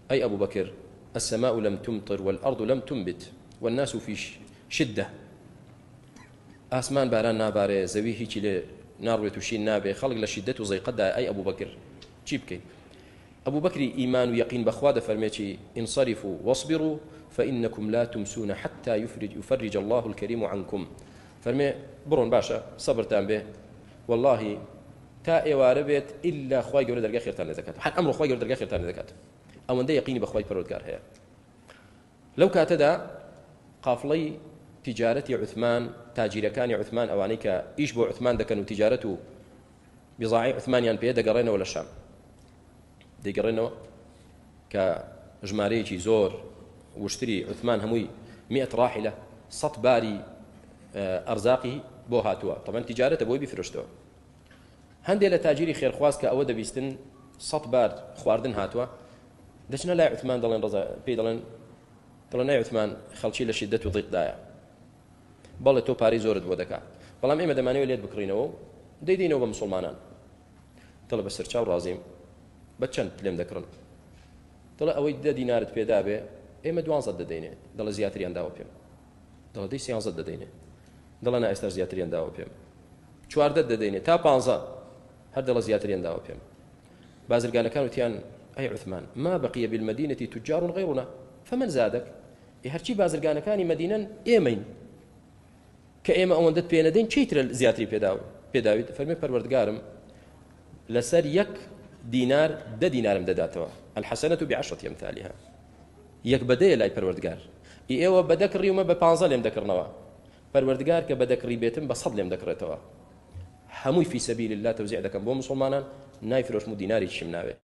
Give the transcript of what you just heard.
ئەی ئەبو بەکر السماء لم تمطر والارض لم تنبت والناس في شدة ئاسمان باران نابارێ زەوی هیچی لێ ناڕوێت و شین نابێ خەڵک لە شیدەت و زەیقەتدا ئەی ئەبو بەکر چی بکەین ئەبو بەکری ئیمان و یەقین بەخوا دەفەرمێ چی انصرفوا واصبروا فإنكم لا تمسون حتى يفرج, يفرج الله الكريم عنكم فەرمێ بڕۆن باشە سەبرتان بێ واللهی تا ئێوارە بێت ئیلا خوای گەورە دەرگای خێرتان لێ دەکات هەر ئەمڕۆ خوای گەورە دەرگای خێرتان لێ دەکات ئەوەندە یەقینی بە خوای پەروەردگار هەیە لەو کاتەدا قافڵەی تیجارەتی عوثمان تاجیرەکانی عوثمان ئەوانەی کە ئیش بۆ عوثمان دەکەن و تیجارەت و بزاعی عوثمانیان پێ دەگەڕێنەوە لە شام دەگەڕێنەوە کە ژمارەیەکی زۆر وشتری عوثمان هەمووی مئة راحلە سەد باری ئەرزاقی بۆ هاتووە تەبەن تیجارەتە بۆی بیفرۆشتەوە هەندێ لە تاجیری خێرخواز کە ئەوە دەبیستن سەد بار خواردن هاتووە دەچنە لای عوثمان دەڵێن ڕەزا پێی دەڵێن دەڵێن ئەی عوثمان خەڵکی لە شیدەت و ضیقدایە بەڵێ تۆ پارەی زۆرت بۆ دەکا بەڵام ئێمە دەمانەوێت لێت بکڕینەوە و دەیدەینەوە بە مسلمانان دەڵێ بە سەرچاو ڕازیم بە چەند لێم دەکڕن دەڵێ ئەوەی دە دینارت پێدا بێ ئێمە دوانزە دەدەینێ دەڵێ زیاتریان داوە پێم دەڵێ دەی سیانزە دەدەینێ دەڵێ نا ئێستا زیاتریان داوە پێم چواردە دەدەینێ تا پانزە هەر دەڵێ زیاتریان داوە پێم بازرگانەکان وتیان ئەی عوثمان ما بقي بالمدينة تجار غيرنا فمن زادك ئێ هەرچی بازرگانەکانی مەدینەن ئێمەین کە ئێمە ئەوەندەت پێ نەدەین چی ترە زیاتری پێدا پێداویت فەرمی پەروەردگارم لەسەر یەک دینار دە دینارم دەداتەوە الحسنة بعشرة أمثالها یەک بەدەیە لای پەروەردگار ئێوە بە دە کڕیومە بە پانزە لێم دەکڕنەوە پەروەردگار کە بە دە کڕی بێتم بە سەد لێم دەکڕێتەوە هەمووی فی سەبیل الله تەوزیع دەکەم بۆ مسلمانان نایفرۆشم و دینارێکیشم ناوێ.